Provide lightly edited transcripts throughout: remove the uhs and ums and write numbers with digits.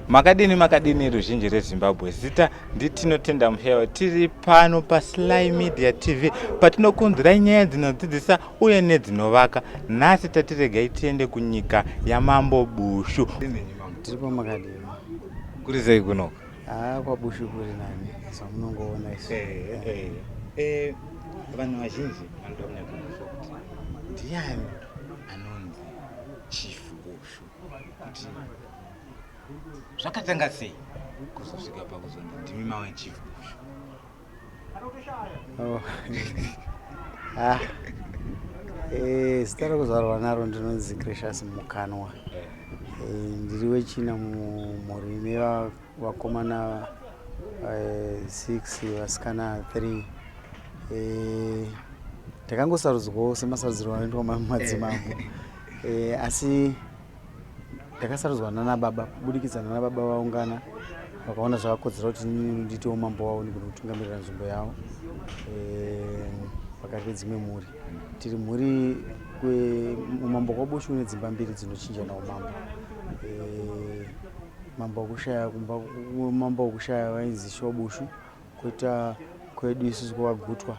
Makadini makadini ruzhinji reZimbabwe, zita ndiTinotenda Muhewa. Tiri pano paSly Media TV patinokunzirai nyaya dzinodzidzisa uye nedzinovaka. Nhasi tatiregai tiende kunyika yaMambo Bushu. Tiripo makadini? Kuri sei kunoko? Ah, kwaBushu kuri nani zvamunongoona isu. Eh, eh, eh, vanhu vazhinji vanoda kunyatsoziva kuti ndiani anonzi Chief Bushu kuti zvakatanga sei kuzosvika pakuzonzi ndimi mawe Chief Bushu. Oh. Ah. Eh, zita rekuzvarwa naro ndinonzi Gracious Mukanwa. Eh, ndiri wechina mumhuri ine vakomana 6 eh, vasikana 3. Eh, ndakangosarudzwawo semasarudzirwo anoitwa madzimambo. Eh, asi ndakasarudzwa nana baba kubudikidza nana baba vaungana vakaona zvakakodzera kuti ndiitewo mambo wavo ndigone kutungamirira nzvimbo yavo eh, pakati pedzimwe mhuri. Tiri mhuri umambo kwaBushu une dzimba mbiri dzinochinjana umambo. Eh, mambo wekushaya kumba mambo wekushaya vainzi Shobushu koita kwedu isusu kwakagutwa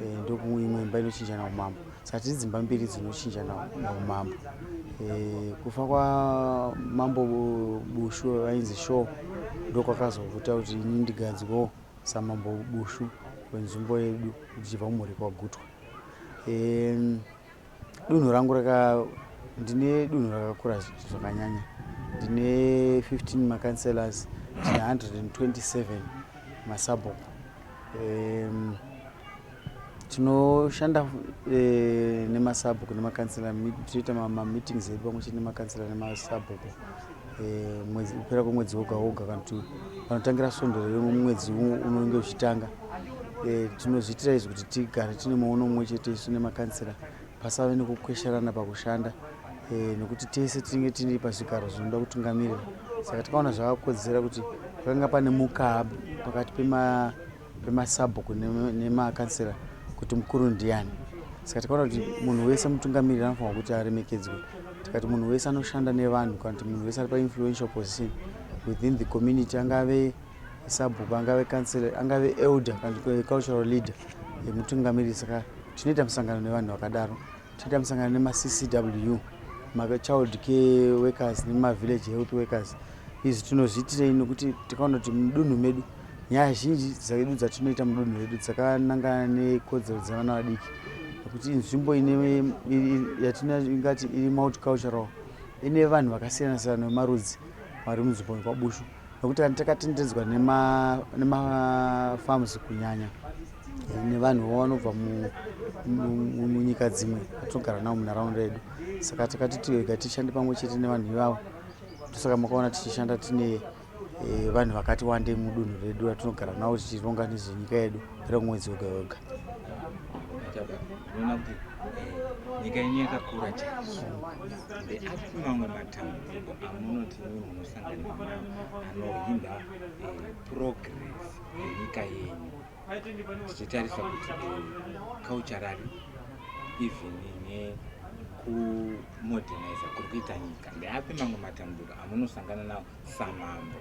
eh, ndokumwe imba inochinjana umambo. Saka tiri dzimba mbiri dzinochinjana umambo. Eh, kufa kwamambo Bushu vainzi Sho ndokwakazokuta kuti ini ndigadzwewo samambo Bushu wenzvimbo yedu ndichibva kumhuri kwagutwa. Eh, dunhu rangu raka ndine dunhu rakakura zvakanyanya. Ndine 15 macancelors, ndine 127 masabhuku. Tinoshanda nemasabhuku nemakansela, tinoita mameetings edu pamwe chete nemakansela nemasabhuku kupera kwemwedzi woga woga kana kuti panotangira svondo remwedzi unenge uchitanga. Tinozviitira izvi kuti tigare tine muono mumwe chete isu nemakansela, pasave nekukwesherana pakushanda nekuti tese tinenge tiri pazvigaro zvinoda kutungamirira. Saka takaona zvakakodzera kuti pakanga pane mukaha pakati pemasabhuku nemakansela kuti mukuru ndiani. Saka takaona kuti munhu wese mutungamiriri anofanirwa kuti aremekedzwe. Tikati munhu wese anoshanda nevanhu kana kuti munhu wese ari painfluential position within the community, angave sabhuku, angave councillor, angave elder kana kuti cultural leader, mutungamiriri. Saka tinoita musangano nevanhu vakadaro. Tinoita musangano nemaCCW, machild care workers nemavillage health workers. Izvi tinozviitirei nekuti tikaona kuti mudunhu medu nyaya zhinji dzedu dzatinoita mudunhu redu dzakanangana nekodzero dzevana vadiki, nekuti nzvimbo yatingati iri multicultural, ine vanhu vakasiyana siyana vemarudzi vari munzvimbo yekwaBushu, nekuti kana takatenderedzwa nemafarms kunyanya nevanhu vanobva munyika dzimwe vatinogara navo munharaunda yedu. Saka takati tirega tishande pamwe chete nevanhu ivavo. Ndosaka makaona tichishanda tine vanhu vakati wandei mudunhu redu ratinogara navo tichironga nezvenyika yedu pera mwedzi wega wega. Unoona kuti nyika yenyu yakakura chaizvo. Ndeapi mamwe matambudziko amunoti imwi munosangana nawo anohinda progress yenyika yenyu, tichitarisa kuti culturally even nekumoderniza kuri kuita nyika? Ndeapi mamwe matambudziko amunosangana nawo samambo?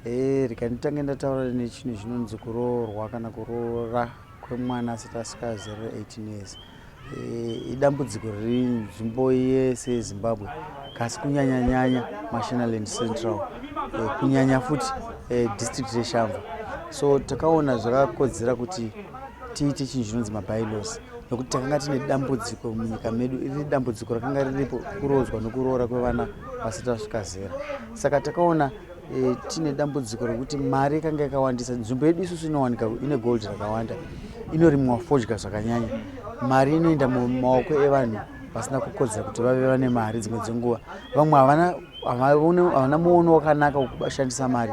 Rega nditange ndataura nechinhu chinonzi kuroorwa kana kuroora kwemwana asati asvika zera re18 years. Idambudziko riri nzvimbo yese yeZimbabwe, kasi kunyanya-nyanya Mashonaland Central, kunyanya futi district reShamva. So takaona zvakakodzera kuti tiite chinhu chinonzi mabylaws, nekuti takanga tine dambudziko munyika medu. Iri dambudziko rakanga riripo kuroodzwa nekuroora kwevana vasati vasvika zera. Saka takaona tine dambudziko rekuti mari yakanga yakawandisa. Nzvimbo yedu isusu inowanika ine gold rakawanda, inorimwa fodya zvakanyanya. Mari inoenda mumaoko evanhu vasina kukodzera kuti vave vane mari. Dzimwe dzenguva vamwe havana muono wakanaka wekushandisa mari.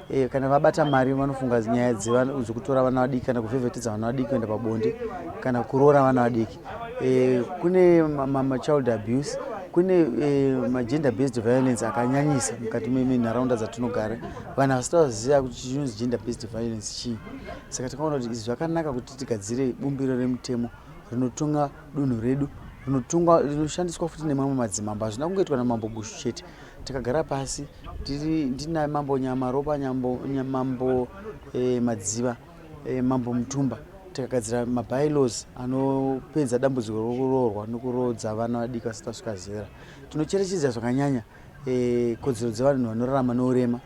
E, kana vabata mari vanofunga nyaya dzekutora vana vadiki kana kuvhevhetedza vana vadiki kuenda pabonde kana kuroora vana vadiki. E, kune machild abuse, kune e, magender based violence akanyanyisa mukati menharaunda dzatinogara. Vanhu havasati vaziva kuti chinonzi gender based violence chii. Saka takaona kuti izvi zvakanaka kuti tigadzire bumbiro remutemo rinotonga dunhu redu, rinotongwa, rinoshandiswa futi nemamwe madzimambo. Hazvina kungoitwa naMambo Bushu chete. Takagara pasi ndina Mambo Nyamaropa, Mambo Madziva, Mambo Mutumba, tikagadzira mabylaws anopedza dambudziko rokuroorwa nekuroodza vana vadiki vasati vasvika zera. Tinocherechedza zvakanyanya kodzero dzevanhu vanorarama neurema.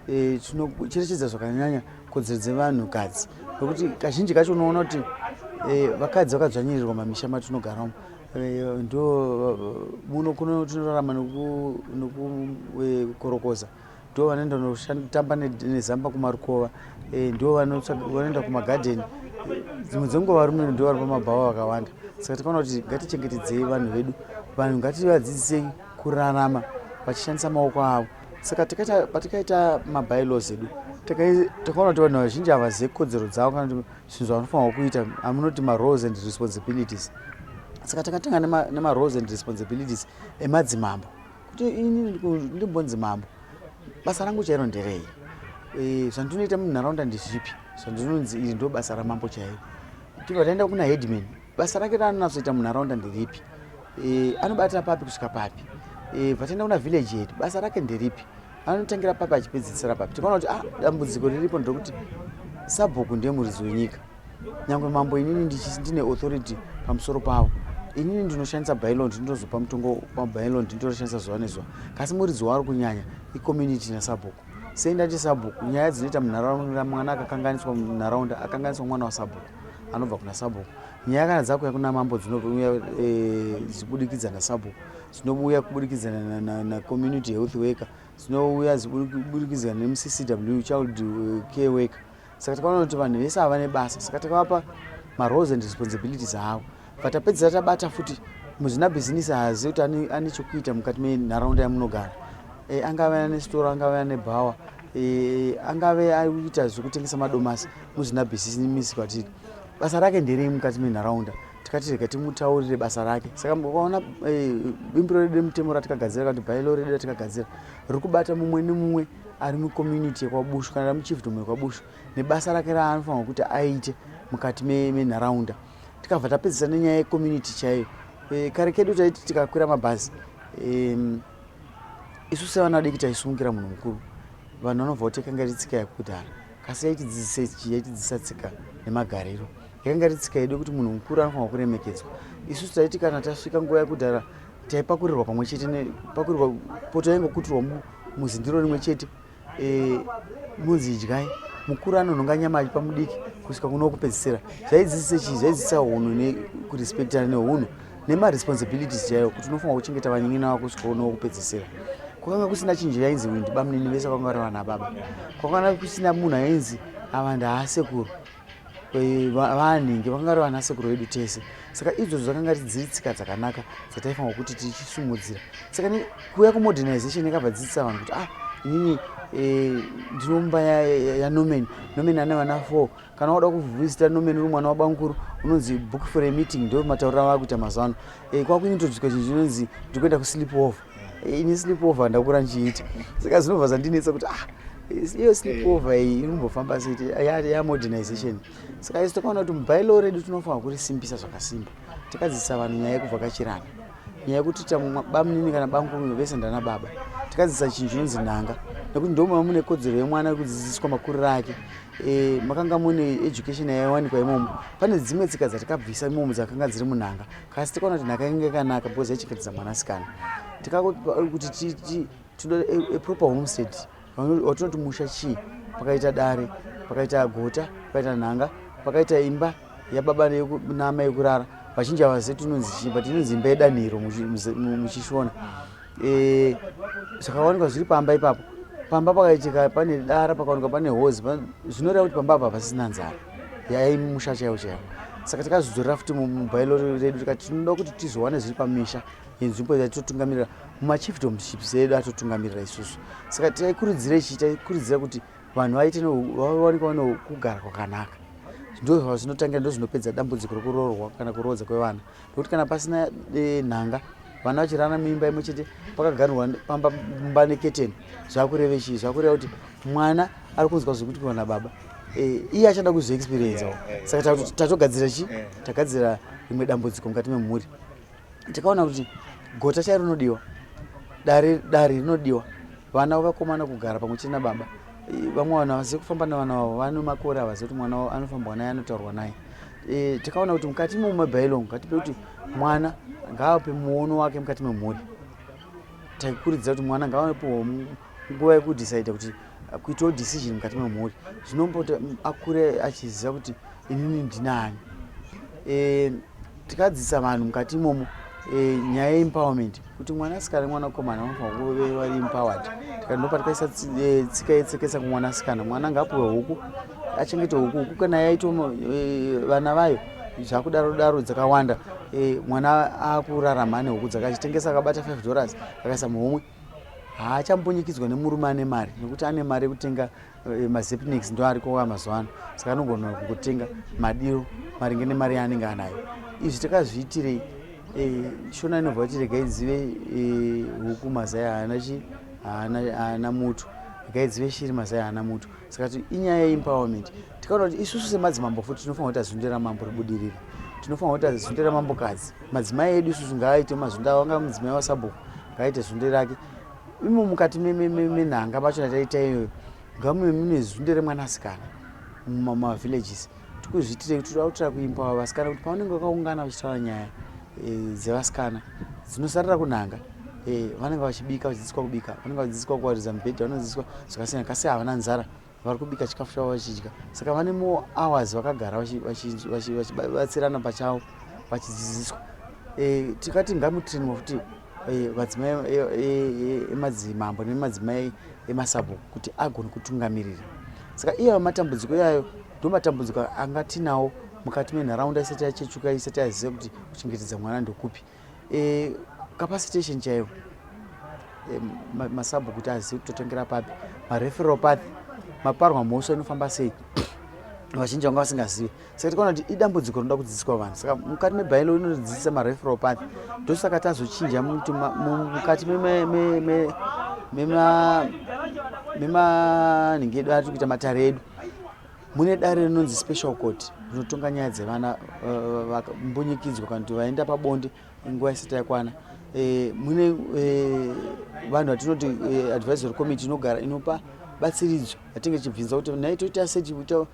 Tinocherechedza zvakanyanya kodzero dzevanhukadzi, nekuti kazhinji kacho unoona kuti vakadzi vakadzvanyirirwa mamisha matinogara umu. Ndo muno kuno tinorarama nekukorokoza, ndo vanoenda notamba nezamba kumarukova, ndo vanoenda kumagadheni. Dzimwe dzenguva varume ndo vari pamabhawa vakawanda. Saka tikaona kuti ngatichengetedzei vanhu vedu, vanhu ngativadzidzisei kurarama vachishandisa maoko avo. Saka patikaita mabylaws edu, takaona kuti vanhu vazhinji havazive kodzero dzavo kana kuti zvinhu zvavanofanirwa kuita, amunoti maroles and responsibilities. Saka takatanga nemaroles and responsibilities emadzimambo, kuti ini ndimbonzi mambo, basa rangu chairo nderei? Zvandinoita munharaunda ndezvipi? Zvandinonzi iri ndo basa ramambo chairo. Tibva taenda kuna headman, basa rake raanonatsoita munharaunda nderipi? Anobata papi kusvika papi? Bva taenda kuna village head, basa rake nderipi? Anotangira papi achipedzisira papi? Tikaona kuti dambudziko riripo nderekuti sabhuku ndiye muridzi wenyika. Nyangwe mambo inini ndine authority pamusoro pavo, inini ndinoshandisa bylaw, ndinozopa mutongo pabylaw, ndinotoshandisa zuva nezuva, kasi muridzi waari kunyanya icommunity nasabhuku. Sei ndati sabhuku? Nyaya dzinoita munharaunda, mwana akakanganiswa munharaunda, akanganiswa mwana wasabhuku, anobva kuna sabhuku. Nyaya kana dzakuya kuna mambo dzinouya dzibudikidza nasabhuku, dzinouya kubudikidza nacommunity health worker, dzinouya dzibudikidza nemuCCW, child care worker. Saka takaona kuti vanhu vese ava nebasa, saka takavapa maroles and responsibilities avo. But tapedzisa tabata futi muzvinabhizinisi haazivi kuti ane chokuita mukati menharaunda yamunogara. Angave ane sitoro, angave ane bhawa, angave ari kuita zvekutengesa madomasi, muzvinabhizinisi kwatiri, basa rake nderei mukati menharaunda? Tikati rega timutaurire basa rake. Saka ukaona bumbiro redu remutemo ratikagadzira, kana kuti bylaw redu ratikagadzira, riri kubata mumwe nemumwe ari mucommunity yekwaBushu kana muchiefdom yekwaBushu nebasa rake raanofanirwa kuti aite mukati menharaunda. Tikabva tapedzisa nenyaya yecommunity chaiyo. Kare kedu taiti tikakwira mabhazi, isu sevana vadiki taisungira munhu mukuru. Vanhu vanobva kuti yakanga iri tsika yekudhara, kasi yaitidzidzisa, yaitidzidzisa tsika nemagariro. Yakanga iri tsika yedu yekuti munhu mukuru anofanirwa kuremekedzwa. Isusu taiti kana tasvika nguva yekudhara, taipakurirwa pamwe chete, pakurirwa poto yaingokutirwa muzindiro rimwe chete, munzi idyai. Mukuru anonhonga nyama achipa mudiki kusvika kuno kupedzisira. Zvaidzidzisa chii? Zvaidzidzisa unhu nekurespektana neunhu nemaresponsibilities chaiwo, kuti unofanirwa kuchengeta vanyin'ina vako kusvika kuno kupedzisira. Kwakanga kusina chinhu chainzi uyu ndibamunini, vese vakanga vari vana baba. Kwakanga kusina munhu ainzi ava ndaasekuru, vanhingi, vakanga vari vanasekuru vedu tese. Saka idzodzo dzakanga dziri tsika dzakanaka dzataifanirwa kuti tichisumudzira. Saka kuuya kumodernization yakabva dzidzisa vanhu kuti inini ndinomba yaNorman, Norman ane vana 4. Kana wada kuvhizita Norman uri mwana wabamukuru, unonzi book for a meeting. Ndo matauriro ava kuita mazuva ano. Kwakuintroducwa chinhu chinonzi ndikuenda kusleep over. Ini sleep over ndakura ndichiita, saka zvinobva zvandinetsa kuti iyo sleep over iyi iri kumbofamba sei yamodernization. Saka isu takaona kuti mubylaw redu tinofanira kurisimbisa zvakasimba. Tikadzidzisa vanhu nyaya yekuvhakachirana, nyaya yekuti bamunini kana bamukuru vese ndana baba. Tikadzidzisa chinhu chinonzi nhanga, nekuti ndomava mune kodzero yemwana yekudzidziswa makuriro ake. Makanga mune education yaiwanikwa imomo. Pane dzimwe tsika dzatikabvisa imomo dzakanga dziri munhanga, kasi tikaona kuti nhaka inge yakanaka because yaichengetedza mwanasikana. Tikakuti tinoda a proper homestead, watinoti musha chii? Pakaita dare, pakaita gota, pakaita nhanga, pakaita imba yababa namai yekurara. Vazhinji havazivi kuti inonzi chii, but inonzi imba yedanhiro muchiShona. Zvakawanikwa zviri pamba ipapo, pamba pakaitika pane dara, pakawanikwa pane hozi, zvinoreva kuti pamba apa pasisina nzara, yaimusha chaiwo chaiwo. Saka takazvidzorera futi mubylaw redu, tikati tinoda kuti tizowane zviri pamisha yenzvimbo yatitotungamirira mumachiefdomships edu atotungamirira isusu. Saka taikurudzira ichi, taikurudzira kuti Vanhu vaite vawanikwa nokugara kwakanaka. Ndozvazvinotangira, ndozvinopedza dambudziko rekuroorwa kana kuroodza kwevana, nekuti kana pasina nhanga, vana vachirara muimba imwe chete pakaganurwa pamba mumba neketeni, zvakureve chii? Zvakureva kuti mwana ari kunzwa zvekuti kuwana baba iye achada kuzviexperiencewo. Saka tatogadzira chi tagadzira rimwe dambudziko mukati memhuri. Tikaona kuti gota chairo rinodiwa, dare dare rinodiwa, vana vakomana kugara pamwe chete nababa. Vamwe vanhu havazivi kufamba nevana vavo, vane makore havazivi kuti mwana wavo anofambwa naye, anotaurwa naye. Tikaona kuti mukati memabhailong ngatipe kuti mwana ngaape muono wake mukati memhuri. Taikurudzira kuti mwana ngaapewo nguva yekudhisaida kuti kuitawo decision mukati memhuri, zvinomboti akure achiziva kuti inini ndinani. Tikadzidzisa vanhu mukati imomo nyaya yeempowerment, kuti mwanasikana nemwanakomana vanofanira kuve vari empowered. Ndopa tikaisa tsika yetsekesa kumwanasikana, mwana ngaapuwe huku, achengete huku. Huku kana yaitwa vana vayo zvakudaro daro dzakawanda, mwana akurarama ane huku dzakachitengesa, akabata $5 akaisa muhomwe, haachambunyikidzwa nemurume ane mari, nekuti ane mari yekutenga maZepnex ndo ariko mazuva ano. Saka anogona kungotenga madiro maringe nemari yaanenge anayo. Izvi takazviitirei? Shona inobva kuti regai dzive huku mazai haana chi haana muto, regai dzive shiri mazai haana muto. Saka inyaya yeempowerment. Tikaona kuti isusu semadzimambo futi tinofanira kuti zunde ramambo ribudirire, tinofanira kuti zunde ramambokadzi, madzimai edu isusu ngaaite mazunde avo, anga mudzimai wasabhuku ngaaite zunde rake. Imo mukati menhanga macho nataita iyoyo, ngamuve mune zunde remwanasikana mumavillages. Tikuzviitirei? Toda kutira kuempower vasikana kuti pavanenge vakaungana vachitaura nyaya dzevasikana dzinosarira kunhanga, vanenge vachibika, vachidzidziswa kubika, vanenge vachidzidziswa kuwaridza mubhedha, vanodzidziswa zvakasiyana, kasi havana nzara, vari kubika chikafu chavo vachidya. Saka vane more hours vakagara vachibatsirana pachavo, vachidzidziswa. Tikati ngamutrainwa futi madzimai emadzimambo nemadzimai emasabhuku kuti agone kutungamirira. Saka iyayo matambudziko iyayo ndo matambudziko anga tinawo mukati menharaunda isati yachechuka, isati yaziva kuti kuchengetedza mwana ndokupi. Capacitation chaiyo masabhuku kuti azive kuti totongera papi, mareferral path, maparwa mhosva inofamba sei, vazhinji vanga vasingazivi. Saka tikaona kuti idambudziko rinoda kudzidziswa vanhu. Saka mukati mebylaw inodzidzisa mareferral path. Ndosaka tazochinja mukati memanhingi edu atiri kuita matare edu, mune dare rinonzi special court rinotonga nyaya dzevana vambunyikidzwa kana kuti vaenda pabonde nguva isati yakwana. Mune vanhu vatinoti advisory committee inogara inopa batsiridzo yatinge tichibvinza kuti nhai toita sei, tiita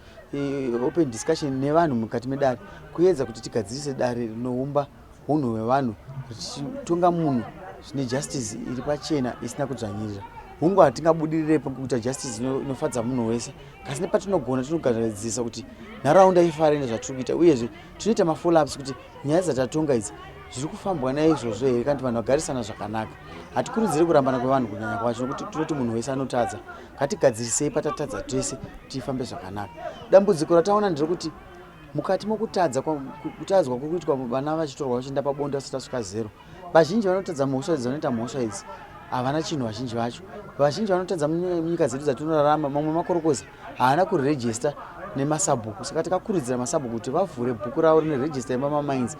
open discussion nevanhu mukati medare, kuedza kuti tigadzirise dare rinoumba unhu hwevanhu, richitonga munhu zvine justice iri pachena, isina kudzvanyirira. Hungu, hatingabudirire kuita justice inofadza munhu wese, kasi nepatinogona tinogadzirisa kuti nharaunda ifare nezvatiri kuita. Uyezve tinoita mafollow-ups kuti nyaya dzatatonga idzi zviri kufambwa naizvozvo here, kana kuti vanhu vagarisana zvakanaka. Hatikurudziri kurambana kwevanhu kunyanya kwacho, nokuti tinoti munhu wese anotadza. Ngatigadzirisei patatadza tese, tifambe zvakanaka. Dambudziko rataona nderekuti mukati mokutadza, kutadzwa kuri kuitwa, vana vachitorwa vachienda pabonde vasati vasvika zero. Vazhinji vanotadza mhosva idzi, vanoita mhosva idzi havana chinhu. Vazhinji vacho, vazhinji vanotadza munyika dzedu dzatinorarama, mamwe makorokoza haana kurejista nemasabhuku. Saka tikakurudzira masabhuku kuti vavhure bhuku ravo rine rejista yemamamines,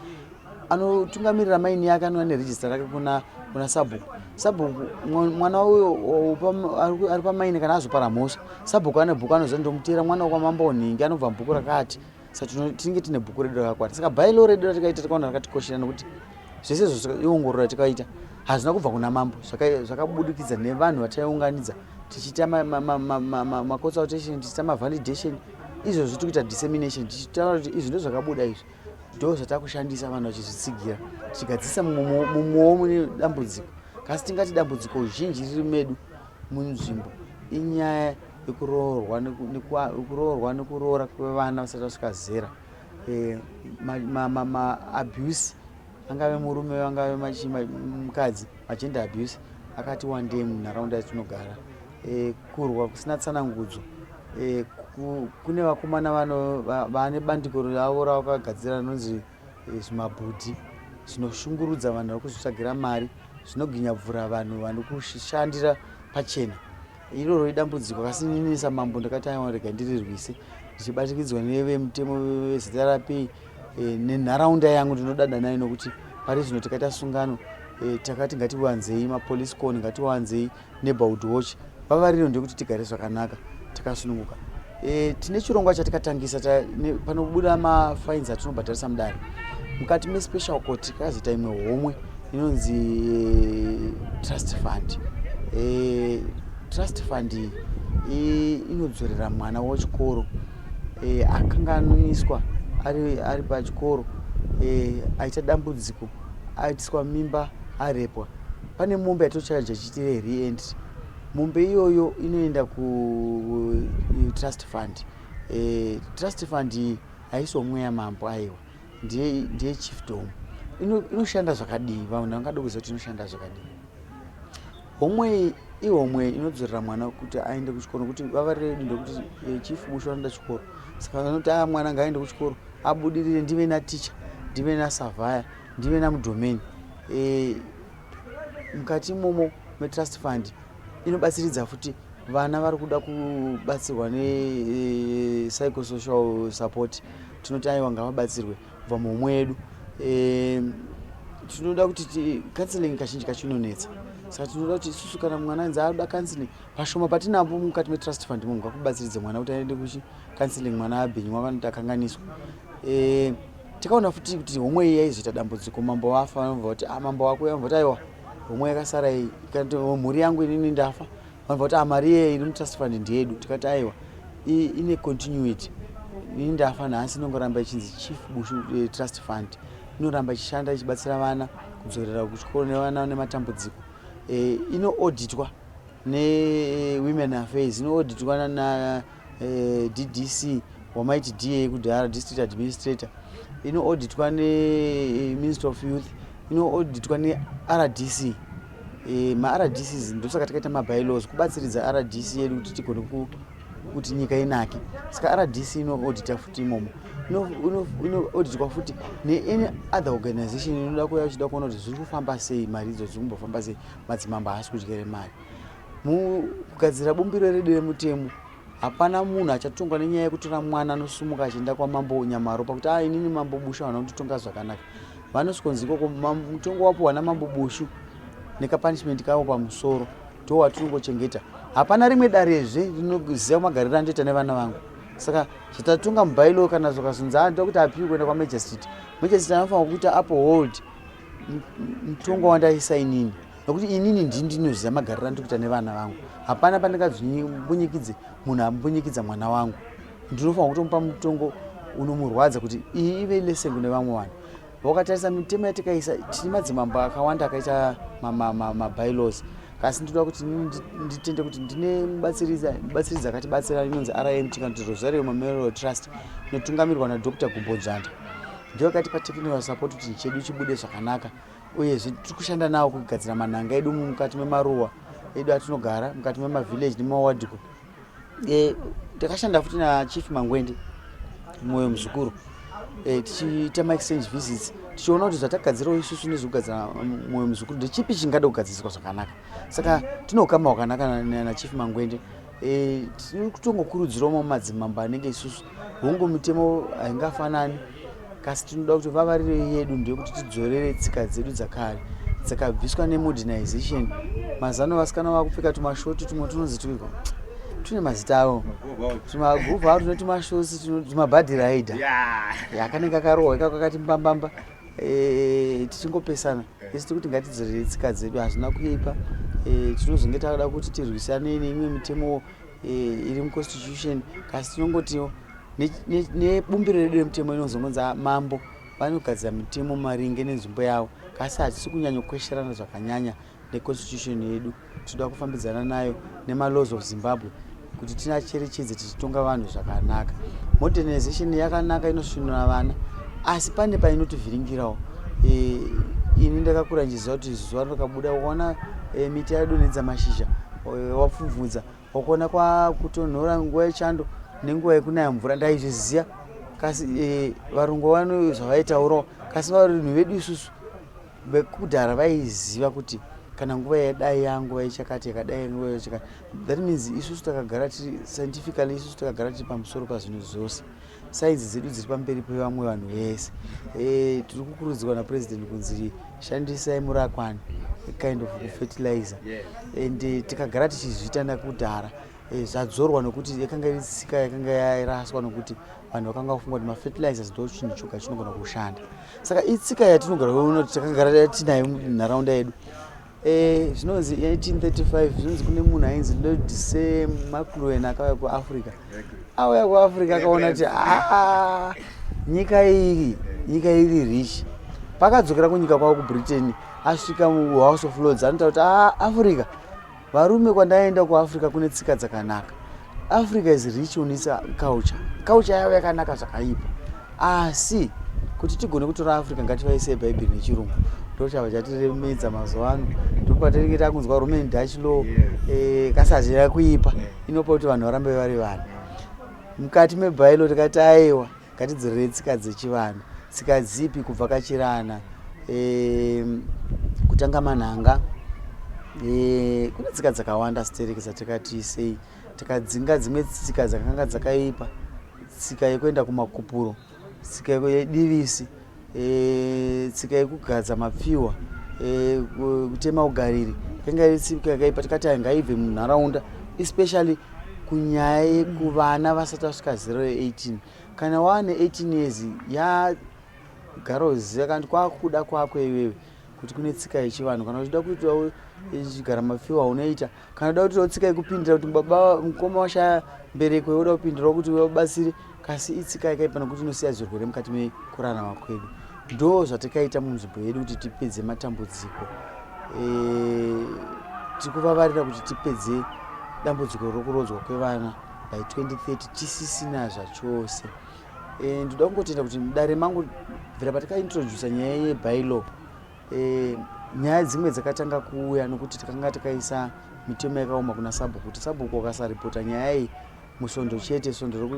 anotungamirira maini yake anouya nerejista rake kuna sabhuku. Sabhuku, mwana uyo ari pamaini kana azopara mhosva, sabhuku ane bhuku, anoziva ndomuteera mwana wekwamambo nhingi anobva mubhuku rakati. Saka tinenge tine bhuku redu rakakwana. Saka bylaw redu ratikaita tikaona rakatikoshera, nokuti zvese izvo iongororo yatikaita hazvina kubva kuna mambo, zvakabudikidza nevanhu vataiunganidza tichiita maconsultation, tichiita mavalidation. Izvozvo tiri kuita dissemination, tichitaura kuti izvi ndo zvakabuda, izvi ndo zvatakushandisa, vanhu vachizvitsigira, tichigadzirisa mumwewo mune dambudziko. Kasi tingati dambudziko zhinji riri medu munzvimbo inyaya yekuroorwa nekuroora kwevana vasati vasvika zera, maabuse, angave murume, angave mukadzi, magender abuse akati wandei munharaunda yatinogara. Kurwa kusina tsanangudzo. Kune vakomana vane bandiko ravo ravakagadzira rinonzi zvimabhudhi, zvinoshungurudza vanhu vari kuzvitsvagira mari, zvinoginyabvura vanhu vari kushandira pachena. Iroro idambudziko kasi inini samambo ndakati aiwa rega ndirirwise ndichibatikidzwa nevemutemo veZRP nenharaunda yangu ndinodada nayo nokuti pari zvino tikaita sungano takati ngatiwanzei mapolice con, ngatiwanzei neighborhood watch. Vavariro ndeyekuti tigare zvakanaka takasununguka. Tine chirongwa chatikatangisa panobuda mafines atinobhadharisa mudare mukati mespecial court. Tikazoita imwe homwe inonzi trust fund. Trust fund iyi inodzorera mwana wechikoro akanganiswa ari pachikoro, aita dambudziko, aitiswa mimba, arepwa. Pane mombe yatochaja chiitire reentry. Mombe iyoyo inoenda kutrust fund. Trust fund iyi haisi homwe yamambo, aiwa, ndiye chiefdom. Inoshanda zvakadii? Vanhu vangada kuziva kuti inoshanda zvakadii homwe iyi. Ihomwe inodzorera mwana kuti aende kuchikoro, nokuti vavariro yedu ndekuti Chief Bushu vanoda chikoro. Saka vanoti a mwana ngaaende kuchikoro abudirire, ndive naticha, ndive nasavhaya, ndive namudomeni. Mukati imomo metrust fund inobatsiridza futi vana vari kuda kubatsirwa nepsychosocial support. Tinoti aiwa, ngavabatsirwe kubva muhomwe yedu. Tinoda kuti counseling kazhinji kacho inonetsa, saka tinoda kuti isusu kana mwana anzi akuda counseling, pashoma patinapo mukati metrust fund imomo ngakubatsiridze mwana kuti aende kuchi counseling. Mwana abhinywa kana kuti akanganiswa. Tikaona futi kuti homwe iyi yaizoita dambudziko, mambo vafa, vanobva kuti ah, mambo wako, vanobva kuti aiwa, homwe yakasara iyi kanti mhuri yangu, inini ndafa, vanobva kuti ah, mari iye iri mutrust fund ndeyedu. Tikati aiwa, ine continuity. Ini ndafa nhasi, inongoramba ichinzi Chief Bushu Trust Fund. Inoramba ichishanda ichibatsira vana kudzorera kuchikoro nevana nematambudziko. Inoauditwa neWomen Affairs, inoauditwa na DDC wamaiti DA kudhara, district administrator, inoauditwa neMinister of Youth, inoauditwa neRDC. MaRDCs, ndosaka takaita mabylaws kubatsiridza RDC yedu kuti tigone kuti nyika inake. Saka RDC inoaudita futi imomo, inoauditwa futi neany other organization inoda kuuya uchida kuona kuti zviri kufamba sei, mari idzo dziri kumbofamba sei, madzimambo haasi kudyere mari. Mukugadzira bumbiro redu remutemo, hapana munhu achatongwa nenyaya yekutora mwana anosumuka achienda kwamambo Nyamaropa kuti a inini Mambo Bushu havana kunditonga zvakanaka. Vanosvikonzi ikoko mutongo wapuhwa naMambo Bushu nekapunishment kavo pamusoro ndo watinongochengeta. Hapana rimwe darezve rinoziva magariro andoita nevana vangu. Saka zvatatonga mubylaw, kana zvakazonzi a ndoda kuti apiwe kuenda kwamagistrate, magistrate anofanira kuita uphold mutongo wandaisa inini, nokuti inini ndini ndinoziva magariro andiri kuita nevana vangu. Hapana pandingabunyikidze munhu ambunyikidza mwana wangu. Ndinofanira kutomupa mutongo unomurwadza kuti iyi ive lesson kune vamwe vanhu. Wakatarisa mitemo yatikaisa, tine madzimambo akawanda akaita mabylaws, asi ndinoda kuti nditende kuti ndine mubatsiridzi akatibatsira inonzi RMT, kana kuti Rosario Memorial Trust, inotungamirwa naDr Gumbodzvanda. Ndiyo akatipa technical support kuti chedu chibude zvakanaka. Uyezve tiri kushanda nawo kugadzira manhanga edu mukati memaruwa edu atinogara, mukati memavillage nemawadiko. Takashanda futi naChief Mangwende Mwoyo Muzukuru, tichiita maexchange visits, tichiona kuti zvatagadzirawo isusu nezvekugadzira Mwoyo Muzukuru ndechipi chingada kugadziriswa zvakanaka. Saka tine ukama hwakanaka naChief Mangwende. Tiri kutongokurudzirawo mamwe madzimambo anenge isusu. Hongu, mitemo haingafanani, kasi tinoda kuti vavariro yedu ndeyekuti tidzorere tsika dzedu dzakare dzakabviswa nemodernization. Mazano vasikana vakupfeka tumashoti tumwe tunonzi tuiko, tune mazita avo, tumaguvha tune tumashotsi, tumabhadhiraidha yakanenge akarohwa ikako kakati mbambamba. Tichingopesana isi tiri kuti ngatidzorere tsika dzedu, hazvina kuipa. Tinozonge takada kuti tirwisane neimwe mitemo iri muconstitution, kasi tinongotiwo nebumbiro redu remutemo inozongonzi mambo vanogadzira mitemo maringe nenzvimbo yavo, kasi hatisi kunyanyokwesherana zvakanyanya neconstitution yedu. Tinoda kufambidzana nayo nemalaws of Zimbabwe kuti tinacherechedze tichitonga vanhu zvakanaka. Modernization yakanaka, inosvinura vana, asi pane painotivhiringirawo. Ini ndakakura ndichiziva kuti zuva rakabuda, ukaona miti yadonhedza mashizha, wapfumvudza, wakuona kwakutonhora, nguva yechando nenguva yekunaya mvura, ndaizviziva. Kasi varungu vano zvavaitaurawo, kasi vanhu vedu isusu vekudhara vaiziva kuti Kana nguva yadai yanguva yechakati yakadai, nguva yechakati. That means isusu takagara tiri scientifically, isusu takagara tiri pamusoro pazvinhu zvose. Sainzi dzedu dziri pamberi pevamwe vanhu vese. Tiri kukurudzirwa napresident kunzi shandisai murakwani, kind of fertilizer, and tikagara tichizviita nakudhara. Zvadzorwa nokuti yakanga iri tsika yakanga yaraswa, nokuti vanhu vakanga vafunga kuti mafertilizers ndo chinhu choga chinogona kushanda. Saka itsika yatinogara kuona kuti takagara tinayo munharaunda yedu. Zvinonzi 1835, zvinonzi kune munhu ainzi Lord Sir Macluen akauya kuAfrica. Auya kuAfrica akaona kuti, "Ah, nyika iyi, nyika iri rich." Pakadzokera kunyika kwavo kuBritain, asvika muHouse of Lords, anotaura kuti, "Ah, Africa, varume, kwandaenda kuAfrica kune tsika dzakanaka. Africa is rich on its culture. Culture yavo yakanaka zvakaipa, asi kuti tigone kutora Africa, ngativaisei Bhaibheri neChirungu." Ndo chabva chatiremedza mazuva ano. Ndopatinenge takunzwa Roman Dutch law. Kasazira kuipa inopa kuti vanhu varambe vari vanhu mukati mebylaw. Tikati aiwa, ngatidzorere tsika dzechivanhu. Tsika dzipi? Kubvakachirana, kutanga manhanga. Kune tsika dzakawanda stereki dzatakati sei tikadzinga dzimwe tsika dzakanga dzakaipa, tsika yekuenda kumakupuro, tsika yedivisi, tsika yekugadza mapfiwa, kutema ugariri. Yanga iri tsika yakaipa. Tikati hai, ngaibve munharaunda, especially kunyaya yekuvana vasati vasvika 018. Kana waane 18 years, yagara uziva kana kuti kwakuda kwako iwewe kuti kune tsika yechivanhu. Kana uchida kuitawo chigara mapfiwa, unoita. Kana uda kuitawo tsika yekupindira kuti baba mukoma washaya mbereko, yoda kupindirawo kuti ubatsire, kasi itsika yakaipa nokuti inosiya zvirwere mukati mekurarama kwedu. Ndo zvatakaita munzvimbo yedu kuti tipedze matambudziko. Tiri kuvavarira kuti tipedze dambudziko rokurodzwa kwevana by 2030, tisisina zvachose. Ndoda kungotenda kuti mudare mangu, bvira patakaintrodusa nyaya yebylaw, nyaya dzimwe dzakatanga kuuya, nokuti takanga takaisa mitemo yakaoma kuna sabhuku, kuti sabhuku wakasaripota nyaya iyi musondo chete, svondo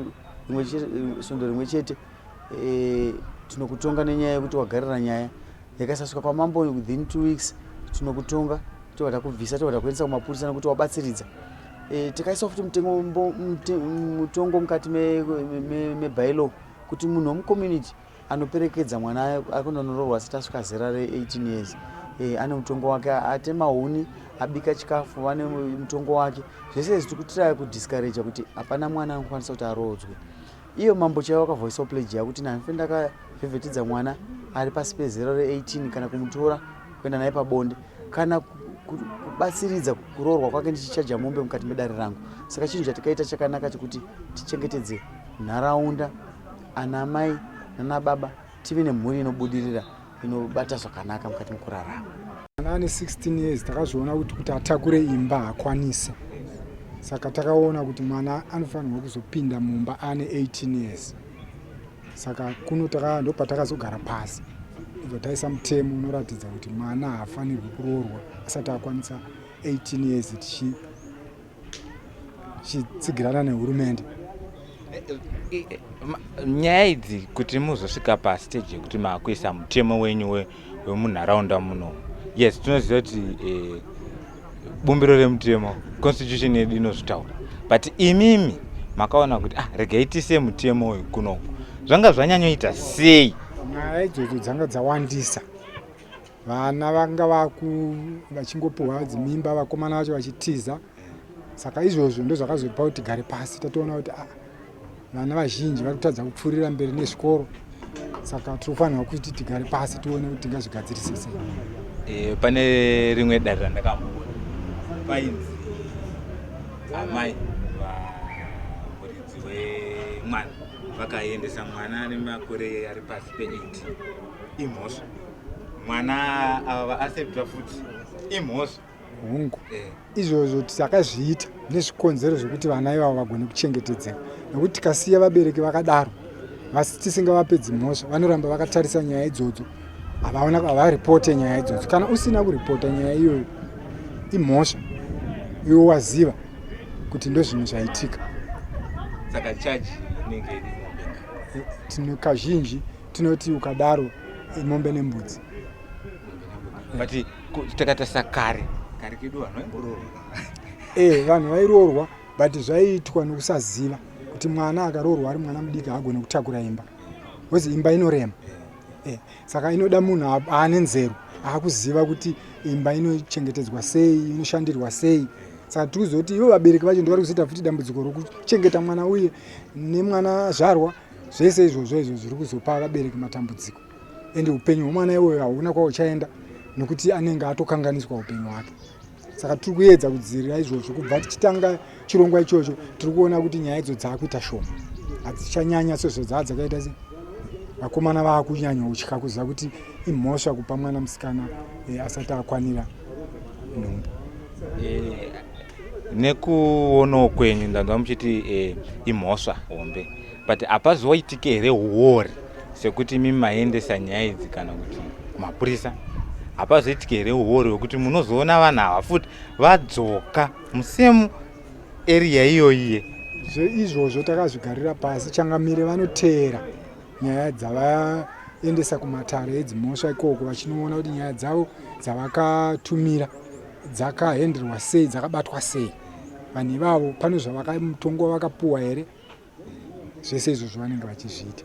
rimwe chete, tinokutonga nenyaya yekuti wagarira nyaya yakasasvika kwamambo within 2 weeks, tinokutonga, tobva takubvisa, tobva takuendesa kumapurisa nekuti wabatsiridza. Takaisa futi mutongo mukati mebylaw kuti munhu wemucommunity anoperekedza mwana akunonoroorwa asati asvika zera re18 years, ane mutongo wake. Atema huni, abika chikafu, ane mutongo wake. Zvese izvi tiri kutiraya kudiscouraja kuti hapana mwana anokwanisa kuti aroodzwe. Iyo mambo chaivo wakavhoisawo pledge yakuti nanfe ndakavhevhetedza mwana ari pasi pezera re18, kana kumutora kuenda naye pabonde, kana kubatsiridza kuroorwa kwake, ndichichaja mombe mukati medare rangu. Saka chinhu chatikaita chakanaka chekuti tichengetedze nharaunda, ana mai nana baba, tive nemhuri inobudirira, inobata zvakanaka mukati mekurarama. Mwana ane 16 years, takazviona kuti atakure imba haakwanisi. Saka takaona kuti mwana anofanirwa kuzopinda mumba ane 18 years. Saka kuno ndo patakazogara pasi, ibva taisa mutemo unoratidza kuti mwana haafanirwi kuroorwa asati akwanisa 18 years, tichitsigirana nehurumende. Nyaya idzi, kuti muzosvika pastage yekuti maakuisa mutemo wenyu wemunharaunda muno, yes, tinoziva kuti bumbiro remutemo, constitution yedu inozvitaura, but imimi makaona kuti, ah, regai tiise mutemo uyu kunoku, zvanga zvanyanyoita sei? Nyaya idzodzo dzanga dzawandisa. Vana vanga vaku vachingopiwa dzimimba, vakomana vacho vachitiza. Saka izvozvo ndo zvakazopa kuti tigare pasi, tatoona kuti, ah, vana vazhinji vari kutadza kupfuurira mberi nezvikoro, saka tinofanirwa kuti tigare pasi tione kuti tingazvigadzirise sei. Pane rimwe dare randakamboona, painzi amai vamuridzi wemwana vakaendesa mwana ane makore ari pasi pe18, imhosva. Mwana ava vaaseptwa futi, imhosva. Hongu. Izvozvo takazviita nezvikonzero zvekuti vana ivavo vagone kuchengetedzeka, nekuti tikasiya vabereki vakadaro vasi tisingavapedzi mhosva, vanoramba vakatarisa nyaya idzodzo, havaona, havaripote nyaya idzodzo. Kana usina kuripota nyaya iyoyo, imhosva, iwe waziva kuti ndo zvinhu zvaitika. Saka charge inenge iri mombe nga? Tino kazhinji tinoti ukadaro, mombe nembudzi. But Takatarisa kare kare kedu vanhu vaingoroorwa. Eh, vanhu vairoorwa, but zvaiitwa nokusaziva kuti mwana akaroorwa ari mwana mudiki haagone kutakura imba, because imba inorema. Saka inoda munhu aane nzero, aakuziva kuti imba inochengetedzwa sei, inoshandirwa sei. Saka tiri kuzoti ivo vabereki vacho ndovari kuzoita futi dambudziko rokuchengeta mwana uye nemwana azvarwa. Zvese izvozvo izvo zviri kuzopa vabereki matambudziko, ende upenyu hwemwana iwoyo hauna kwauchaenda nekuti anenge atokanganiswa upenyu hwake. Saka tiri kuedza kudzivirira izvozvo. Kubva tichitanga chirongwa ichocho, tiri kuona kuti nyaya idzo dzaakuita shoma, hadzichanyanya sezvo dzaa dzakaita. Se vakomana vaakunyanya kutya kuziva kuti imhosva kupa mwana musikana asati akwanira nhumbu. Nekuonawo kwenyu, ndanzwa muchiti imhosva hombe, but hapazoitike here uori sekuti imi maendesa nyaya idzi kana kuti kumapurisa? Hapazoitike here uori hwekuti munozoona vanhu ava futi vadzoka musame area iyoyiye? Izvozvo takazvigarira pasi. Changamire vanoteera nyaya dzavaendesa kumatare edzimhosva ikoko, vachinoona kuti nyaya dzavo dzavakatumira dzakahenderwa sei, dzakabatwa sei, vanhu ivavo pane zvavakamutongo vakapuwa here. Zvese izvozvo vanenge vachizviita.